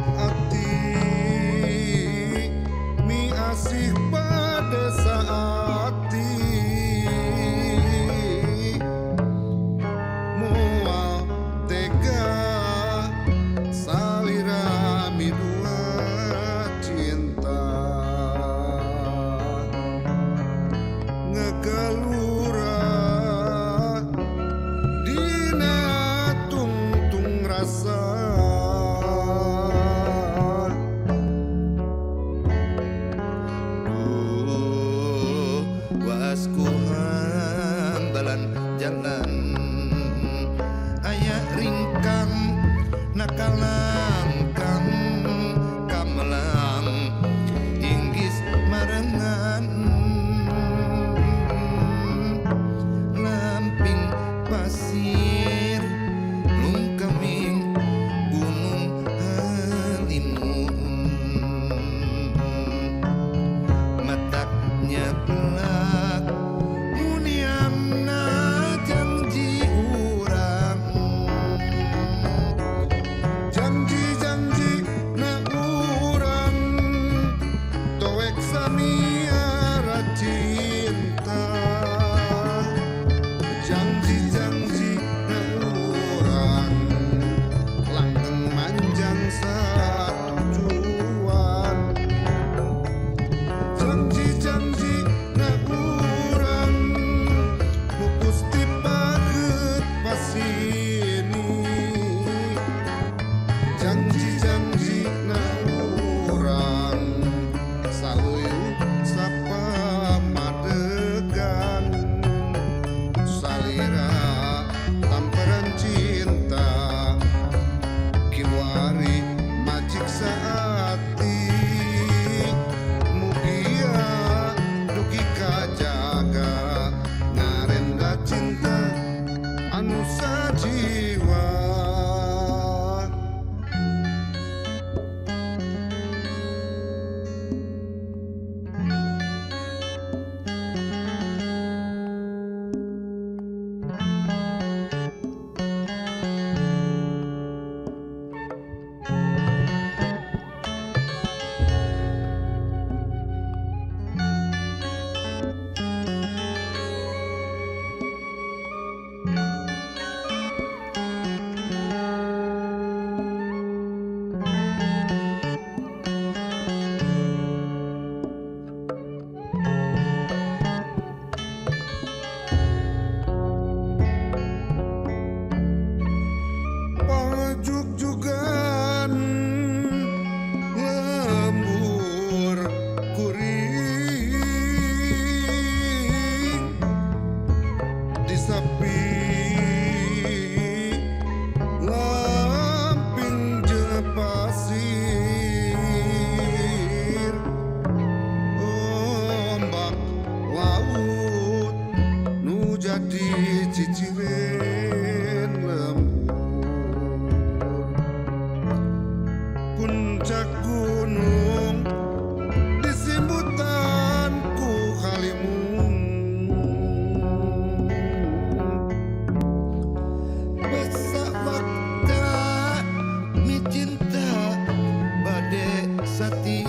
Ati mi asih pada saati moal tega salira midua cinta ngegalura dina tungtung rasa. Duh, wasku hambalan jalan aya ringkang nakalangkang kamelang inggis marengan lamping pasir lungkeming gunung halimun matak nyeplak muniamna janji urang. Janji-janji na urang toek samiara cinta, janji-janji na urang langgeng manjang satujuan, janji-janji na urang pupus ti pahet pasini, janji-janji na urang saluyup sapamadegan salira tamparan cinta kiwari majik saati mugia dugi kajaga ngarenda cinta anu sajiwa. Pangjugjugan lembur kuring disapi lamping jeung pasir ombak laut nu jadi ciciren lembur puncak gunung disimbutan ku halimun. Besak wakta mi cinta bade sati.